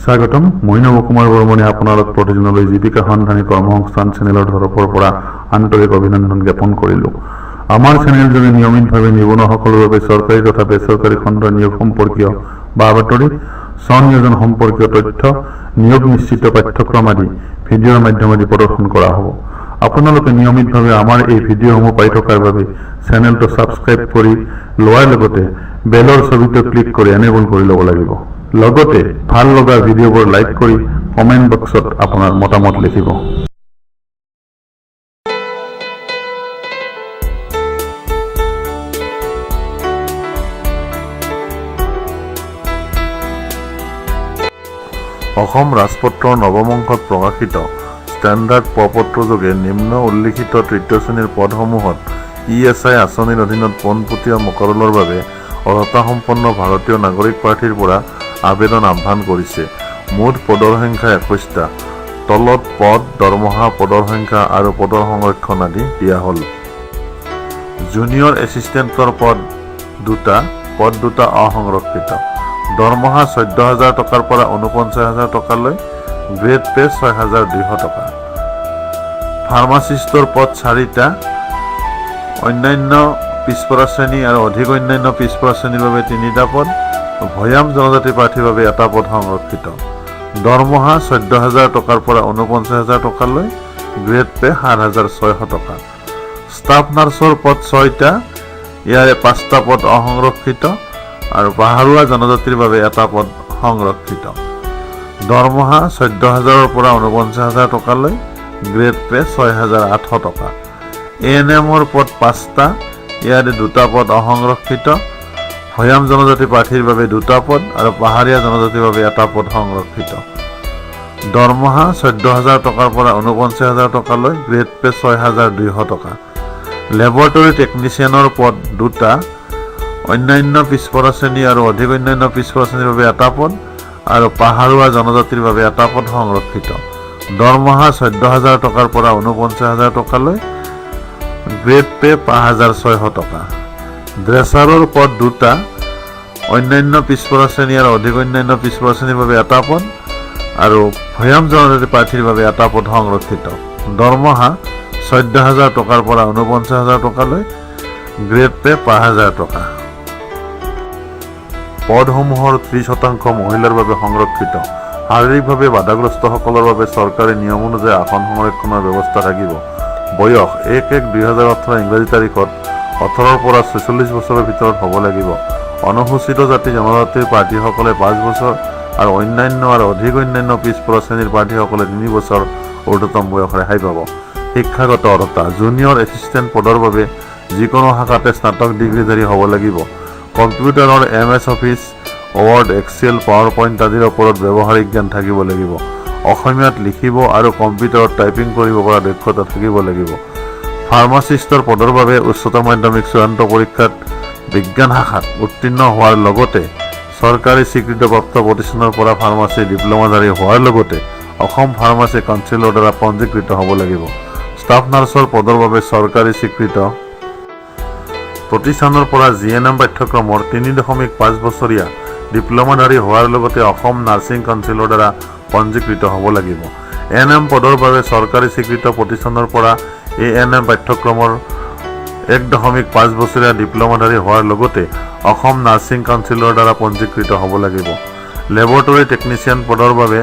স্বাগতম। মই নৱ কুমাৰ বৰ্মনে আপোনালোক প্ৰতিজনলৈ জীৱিকা সন্ধানী কৰ্মসংস্থান চেনেলৰ তৰফৰ পৰা আন্তৰিক অভিনন্দন জ্ঞাপন কৰিলোঁ। আমাৰ চেনেলযোগে নিয়মিতভাৱে নিবনুৱাসকলৰ বাবে চৰকাৰী তথা বেচৰকাৰী খণ্ডৰ নিয়োগ সম্পৰ্কীয় বা বাতৰি, স্বনিয়োজন সম্পৰ্কীয় তথ্য, নিয়োগ নিশ্চিত পাঠ্যক্ৰম আদি ভিডিঅ'ৰ মাধ্যমেদি প্ৰদৰ্শন কৰা হ'ব। আপোনালোকে নিয়মিতভাৱে আমাৰ এই ভিডিঅ'সমূহ পাই থকাৰ বাবে চেনেলটো ছাবস্ক্ৰাইব কৰি লোৱাৰ লগতে বেলৰ ছবিটো ক্লিক কৰি এনেবল কৰি ল'ব লাগিব। লগতে ভাল লগা ভিডিঅ'বোৰ লাইক কৰি কমেণ্ট বক্সত আপোনাৰ মতামত লিখিব। অসম ৰাজপত্ৰৰ নৱম অংশত প্ৰকাশিত ষ্টেণ্ডাৰ্ড প্ৰপত্ৰযোগে নিম্ন উল্লিখিত তৃতীয় শ্ৰেণীৰ পদসমূহত ই এছ I আঁচনিৰ অধীনত পোনপটীয়া মোকাৰলৰ বাবে অৰ্হতাসম্পন্ন ভাৰতীয় নাগৰিক প্ৰাৰ্থীৰ পৰা আবেদন আহ্বান কৰিছে। মুঠ পদৰ সংখ্যা 21টা। তলত পদ, দৰমহা, পদৰ সংখ্যা আৰু পদৰ সংৰক্ষণ আদি দিয়া হ'ল। জুনিয়ৰ এছিষ্টেণ্টৰ পদ দুটা, পদ দুটা অসংৰক্ষিত। দৰমহা 14,000 টকাৰ পৰা 49,000 টকালৈ, গ্ৰেড পে 6,200 টকা। ফাৰ্মাচিষ্টৰ পদ চাৰিটা, অন্যান্য পিছপৰা শ্ৰেণী আৰু অধিক অন্যান্য পিছপৰা শ্ৰেণীৰ বাবে তিনিটা পদ, ভৈয়াম জনজাতি প্ৰাৰ্থীৰ বাবে এটা পদ সংৰক্ষিত। দৰমহা 14,000 টকাৰ পৰা 49,000 টকালৈ, গ্ৰেড পে 7,600 টকা। ষ্টাফ নাৰ্ছৰ পদ ছয়টা, ইয়াৰে পাঁচটা পদ অসংৰক্ষিত আৰু পাহাৰুৱা জনজাতিৰ বাবে এটা পদ সংৰক্ষিত। দৰমহা 14,000ৰ পৰা 49,000 টকালৈ, গ্ৰেড পে 6,800 টকা। এ এন এমৰ পদ পাঁচটা, ইয়াৰে দুটা পদ অসংৰক্ষিত। ভৈয়াম জনজাতি প্ৰাৰ্থীৰ বাবে দুটা পদ আৰু পাহাৰীয়া জনজাতিৰ বাবে এটা পদ সংৰক্ষিত। দৰমহা 14,000 টকাৰ পৰা 49,000 টকালৈ, গ্ৰেড পে 6,200 টকা। লেবৰেটৰী টেকনিচিয়ানৰ পদ দুটা, অন্যান্য পিছপৰা শ্ৰেণী আৰু অধিক অন্যান্য পিছপৰা শ্ৰেণীৰ বাবে এটা পদ আৰু পাহাৰুৱা জনজাতিৰ বাবে এটা পদ সংৰক্ষিত। দৰমহা 14,000 টকাৰ পৰা 49,000 টকালৈ, গ্ৰেড পে 5,600 টকা। ড্ৰেছাৰৰ পদ দুটা, অন্যান্য পিছপৰা শ্ৰেণী আৰু অধিক অন্যান্য পিছপৰা শ্ৰেণীৰ বাবে এটা পদ আৰু ভৈয়াম জনজাতি প্ৰাৰ্থীৰ বাবে এটা পদ সংৰক্ষিত। দৰমহা 14,000 টকাৰ পৰা 49,000 টকালৈ, গ্ৰেড পে 5,000 টকা। পদসমূহৰ 30% মহিলাৰ বাবে সংৰক্ষিত। শাৰীৰিকভাৱে বাধাগ্ৰস্তসকলৰ বাবে চৰকাৰী নিয়ম অনুযায়ী আসন সংৰক্ষণৰ ব্যৱস্থা থাকিব। বয়স 1-1-2018 ইংৰাজী তাৰিখত 18ৰ পৰা 46 বছৰৰ ভিতৰত হ'ব লাগিব। অনুসূচিত জাতি জনজাতিৰ প্ৰাৰ্থীসকলে 5 বছৰ আৰু অন্যান্য আৰু অধিক অন্যান্য পিছপৰা শ্ৰেণীৰ প্ৰাৰ্থীসকলে 3 বছৰ ঊৰ্ধতম বয়স ৰেহাই পাব। শিক্ষাগত অৰ্হতা: জুনিয়ৰ এছিষ্টেণ্ট পদৰ বাবে যিকোনো শাখাতে স্নাতক ডিগ্ৰীধাৰী হ'ব লাগিব। কম্পিউটাৰৰ MS Office, Word, Excel, PowerPoint আদিৰ ওপৰত ব্যৱহাৰিক জ্ঞান থাকিব লাগিব। অসমীয়াত লিখিব আৰু কম্পিউটাৰত টাইপিং কৰিব পৰা দক্ষতা থাকিব লাগিব। ফাৰ্মাচিষ্টৰ পদৰ বাবে উচ্চতৰ মাধ্যমিক চূড়ান্ত পৰীক্ষাত বিজ্ঞান শাখাত উত্তীৰ্ণ হোৱাৰ লগতে চৰকাৰী স্বীকৃতিপ্ৰাপ্ত প্ৰতিষ্ঠানৰ পৰা ফাৰ্মাচী ডিপ্ল'মাধাৰী হোৱাৰ লগতে অসম ফাৰ্মাচী কাউন্সিলৰ দ্বাৰা পঞ্জীকৃত হ'ব লাগিব। ষ্টাফ নাৰ্ছৰ পদৰ বাবে চৰকাৰী স্বীকৃত প্ৰতিষ্ঠানৰ পৰা জি এন এম পাঠ্যক্ৰমৰ 3.5 বছৰীয়া ডিপ্ল'মাধাৰী হোৱাৰ লগতে অসম নাৰ্ছিং কাউন্সিলৰ দ্বাৰা পঞ্জীকৃত হ'ব লাগিব। এন এম পদৰ বাবে চৰকাৰী স্বীকৃত প্ৰতিষ্ঠানৰ পৰা এ এন এম পাঠ্যক্ৰমৰ 1.5 বছৰীয়া ডিপ্ল'মাধাৰী হোৱাৰ লগতে অসম নাৰ্ছিং কাউন্সিলৰ দ্বাৰা পঞ্জীকৃত হ'ব লাগিব। লেবৰেটৰী টেকনিচিয়ান পদৰ বাবে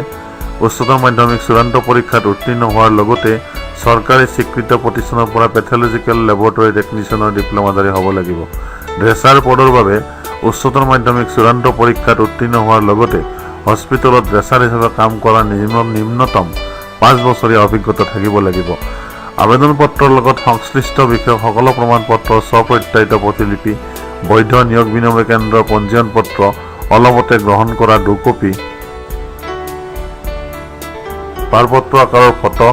উচ্চতৰ মাধ্যমিক চূড়ান্ত পৰীক্ষাত উত্তীৰ্ণ হোৱাৰ লগতে চৰকাৰী স্বীকৃত প্ৰতিষ্ঠানৰ পৰা পেথলজিকেল লেবৰেটৰী টেকনিচিয়ানৰ ডিপ্ল'মাধাৰী হ'ব লাগিব। ড্ৰেছাৰ পদৰ বাবে উচ্চতৰ মাধ্যমিক চূড়ান্ত পৰীক্ষাত উত্তীৰ্ণ হোৱাৰ লগতে হস্পিটেলত ড্ৰেছাৰ হিচাপে কাম কৰা নিম্নতম 5 বছৰীয়া অভিজ্ঞতা থাকিব লাগিব। আবেদন পত্ৰৰ লগত সংশ্লিষ্ট বিষয়ক সকলো প্ৰমাণ পত্ৰৰ স্বপ্ৰত্যায়িত প্ৰতিলিপি, বৈধ নিয়োগ বিনিময় কেন্দ্ৰৰ পঞ্জীয়ন পত্ৰ, অলপতে গ্ৰহণ কৰা দুকপি পাৰপত্ৰ আকাৰৰ ফটো,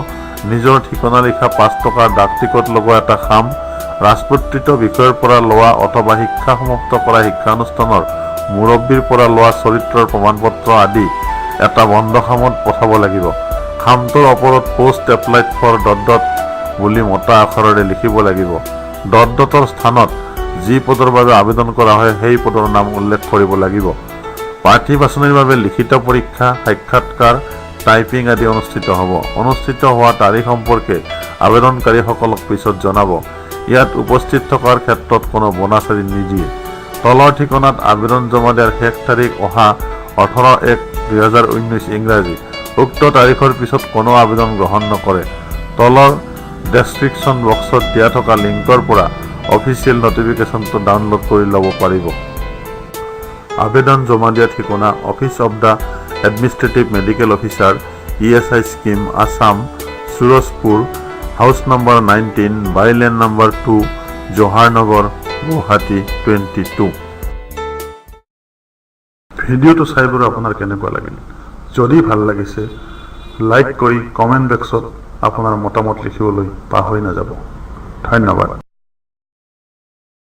নিজৰ ঠিকনা লিখা 5 টকাৰ ডাক টিকট লগোৱা এটা খাম, ৰাজপত্ৰিত বিষয়ৰ পৰা লোৱা অথবা শিক্ষা সমাপ্ত কৰা শিক্ষানুষ্ঠানৰ মুৰব্বীৰ পৰা লোৱা চৰিত্ৰৰ প্ৰমাণপত্ৰ আদি এটা বন্ধ খামত পঠাব লাগিব। খামটোৰ ওপৰত "Post applied for dot dot" বুলি মোটা আখৰেৰে লিখিব লাগিব। ডট ডটৰ স্থানত যি পদৰ বাবে আবেদন কৰা হয়, সেই পদৰ নাম উল্লেখ কৰিব লাগিব। প্ৰাৰ্থী বাছনিৰ বাবে লিখিত পৰীক্ষা, সাক্ষাৎকাৰ, টাইপিং আদি অনুষ্ঠিত হ'ব। অনুষ্ঠিত হোৱা তাৰিখ সম্পৰ্কে আবেদনকাৰীসকলক পিছত জনাব। ইয়াত উপস্থিত থকাৰ ক্ষেত্ৰত কোনো বোনাছ আদি নিদিয়ে। তলৰ ঠিকনাত আবেদন জমা দিয়াৰ শেষ তাৰিখ অহা 18/1/2019 ইংৰাজী। উক্ত তাৰিখৰ পিছত কোনো আবেদন গ্ৰহণ নকৰে। তলৰ ডেছক্ৰিপশ্যন বক্সত দিয়া থকা লিংকৰ পৰা অফিচিয়েল নটিফিকেশ্যনটো ডাউনলোড কৰি ল'ব পাৰিব। আবেদন জমা দিয়া ঠিকনা: Office of the Administrative Medical Officer, ESI Scheme, Assam, Surajpur, house number 19, bylane number 2, Jawaharnagar, Guwahati 22। ভিডিঅ'টো চাই বাৰু আপোনাৰ কেনেকুৱা লাগিল? যদি ভাল লাগিছে, লাইক কৰি কমেণ্ট বক্সত আপোনাৰ মতামত লিখিবলৈ পাহৰি নাযাব। ধন্যবাদ।